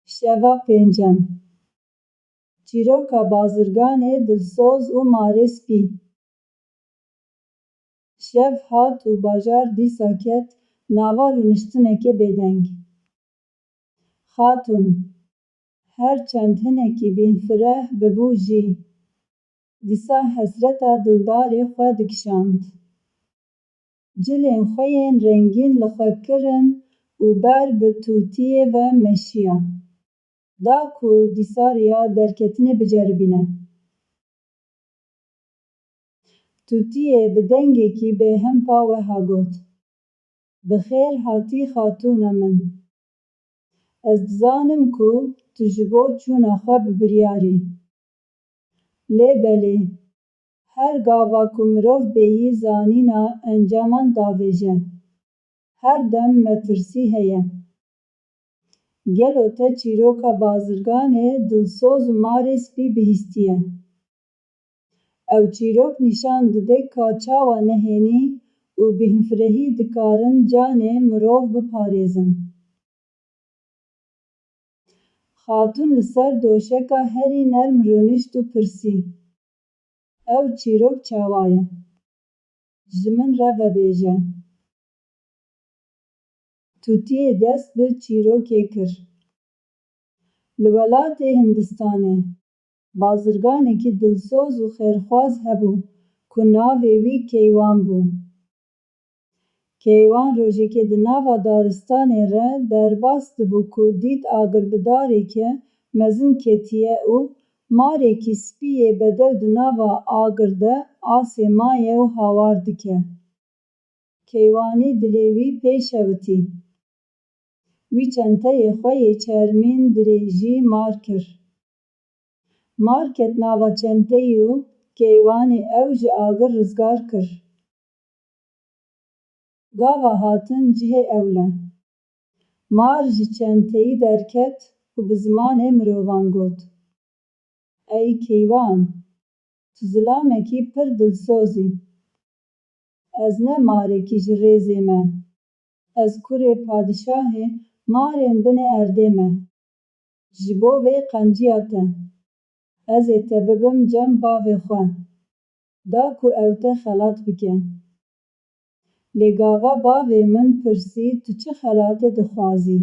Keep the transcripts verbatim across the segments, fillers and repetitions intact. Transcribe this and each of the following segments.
Şeva pêncem. Çîroka bazirganê dilsoz û marê spî. Şev hat û bajar dîsa ket nava rûniştineke bêdeng. Xatûn, her çend hinekî bînfireh bibû jî, dîsa hesreta dildarê xwe dikişand. Cilên xwe yên rengîn li xwe kirin û ber bi tûtiyê ve meşiya. Da ku dîsa riya derketinê biceribîne. Tûtiyê bi dengekî bêhempa wiha got, "Bi xêr hatî xatûna min. Ez dizanim ku tu ji bo çûna xwe bi biryar î. Lê belê, her gava ku mirov bêyî zanîna encaman davêje. Her dem metirsî heye. Gelo te çîroka bazirganê dilsoz û marê spî bihîstiye? Ew çîrok nîşan dide ka çawa nehênî û bêhmfirehî dikarin canê mirov biparêzin." Xatûn li ser doşeka herî nerm rûnişt û pirsî, "Ew çîrok çawa ye? Ji min re vebêje." Tûtiyê dest bi çîrokê kir. Li welatê Hindistanê bazirganekî dilsoz û xêrxwaz hebû ku navê wî Keywan bû. Keywan rojekê di nava daristanê re derbas dibû ku dît agirbidareke mezin ketiye û marekî spî yê bedew di nava agir de asê maye û hawar dike. Keywanî dilê wî pê şewitî. Wî çenteyê xwe yê çermîn dirêjî mar kir. Mar ket nava çenteyî û Keywanî ew ji agir rizgar kir. Gava hatin cihê ewle. Mar ji çenteyî derket û bi zimanê mirovan got, "Ey Keywan, tu zilamekî pir dilsoz î. Ez ne marekî ji rêzê me. Ez kurê padîşahê marên binê erdê me. Ji bo vê qenciya te, ez ê te bibim cem bavê xwe, da ku ew te xelat bike. Lê gava bavê min pirsî tu çi xelatê dixwazî?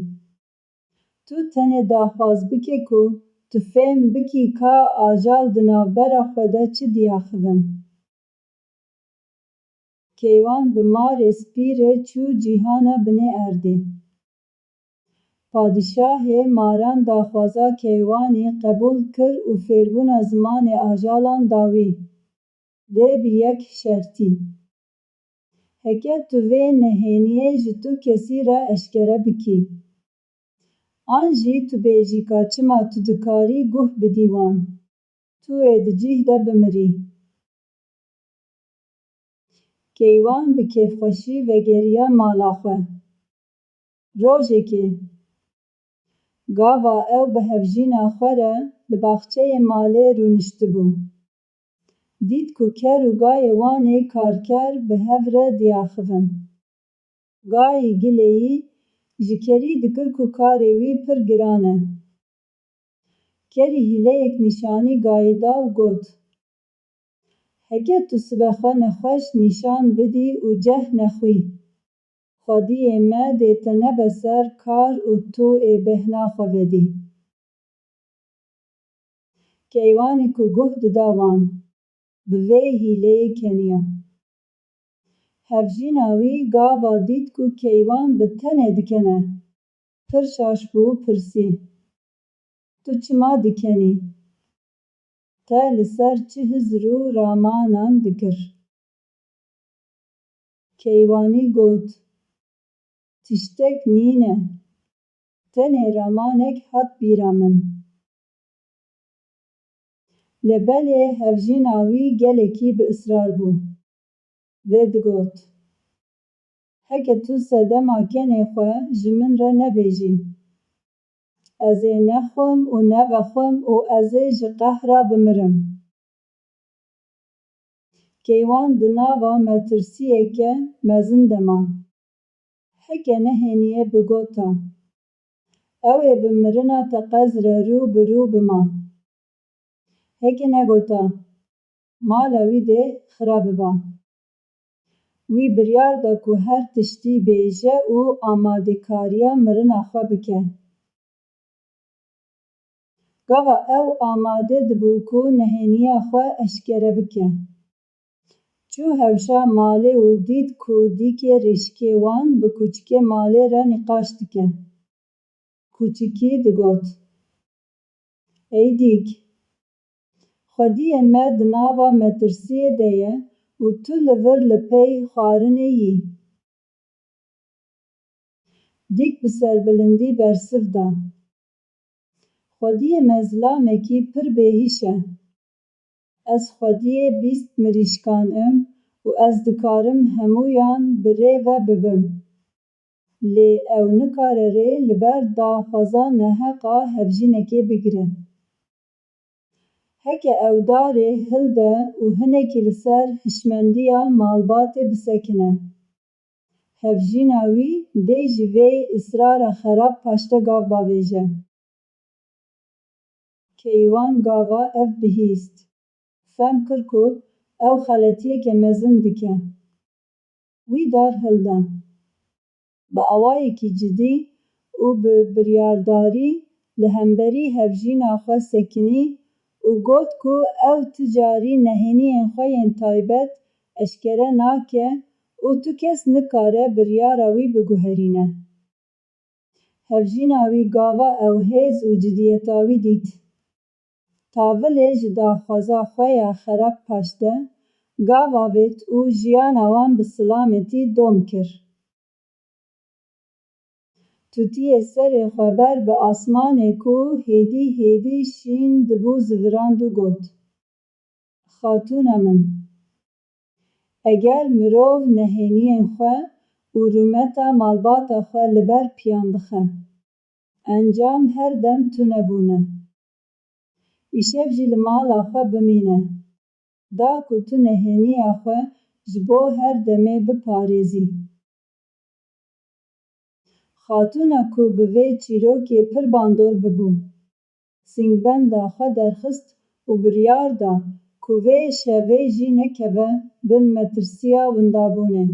Tu tenê daxwaz bike ku tu fêm bikî ka ajal di navbera xwe de çi diaxivin." Keywan bi marê spî re çû cîhana binê erdê. Padîşahê maran daxwaza Keywanî qebûl kir û fêrbûna zimanê ajalan da wî. Lê bi yek şertî. Heke tu vê nehêniyê ji tu kesî re eşkere bikî. An jî tu bêjî ka çima tu dikarî guh bidî wan. Tu ê di cih de bimirî. Keywan bi kêfxweşî vegeriya mala xwe. Rojekê, gava ew bi hevjîna xwe re li baxçeyê malê rûniştibû. Dît ku ker û gayê wan ê karker bi hev re diaxivin. Gayî gileyî ji kerî dikir ku karê wî pir giran e. Kerî hîleyek nîşanî gayî da û got, "Heke tu sibe xwe nexweş nîşan bidî û ceh nexwî, xwediyê me dê te nebe ser kar û tu ê bêhna xwe vedî." Keywanî ku guh dida wan, bi vê hîleyê keniya. Hevjîna wî gava dît ku Keywan bi tenê dikene, pir şaş bû û pirsî, "Tu çima dikenî? Te li ser çi hizir û ramanan dikir?" Keywanî got, "Tiştek nîne, tenê ramanek hat bîra min." Lê belê hevjîna wî gelekî bi israr bû. Vê digot, "Heke tu sedema kenê xwe ji min re nebêjî, ez ê nexwim û nevexwim û ez ê ji qehra bimirim." Keywan di nava metirsiyeke mezin de ma. Heke nehêniyê bigota, Ew ê bi mirina teqez re rû bi rû bima. Heke negota, mala wî dê xira biba. Wî biryar da ku her tiştî bêje û amadekariya mirina xwe bike. Gava ew amade dibû ku nehêniya xwe eşkere bike. Çû hewşa malê û dît ku dîkê rêşikê wan bi kûçikê malê re nîqaş dike. Kûçikî digot: Ey dîk, xwediyê me di nava metirsiyê de ye û tu li vir li pey xwarinê yî. Dîk bi serbilindî bersiv da: Xwediyê me zilamekî pir bêhîş e. Ez xwediyê bîst mirîşkan im û ez dikarim hemûyan bi rê ve bibim. Lê ew nikare rê li ber daxwaza neheqa hevjînekê bigire. Heke ew darê hilde û hinekî li ser hişmendiya malbatê bisekine, hevjîna wî dê ji vê israra xerab paşde gav bavêje. Keywan gava ev bihîst, fem kir ku ew xeletiyeke mezin dike. Wî dar hilda. Bi awayekî cidî û bi biryardarî li hemberî hevjîna xwe sekinî û got ku ew ti carî nehêniyên xwe yên taybet eşkere nake û tu kes nikare biryara wî biguherîne. Hevjîna wî gava ew hêz û cidiyeta wî dît. Tavilê ji daxwaza xwe ya xerab paşde, gav avêt û jiyana wan bi silametî dom kir. Tutiyê serê xwe ber bi asmanê ku hêdî hêdî şîn dibû zivirand û got: Xatûna min, eger mirov nehêniyên xwe û rûmeta malbata xwe li ber piyan bixe, encam her dem tune bûne. Îşev jî li mala xwe bimîne, da ku tu nehêniya xwe ji bo her demê biparêzî. Xatûna ku bi vê çîrokê pir bandor bibû, singbenda xwe derxist û biryar da ku vê şevê jî nekeve bin metirsiya windabûnê.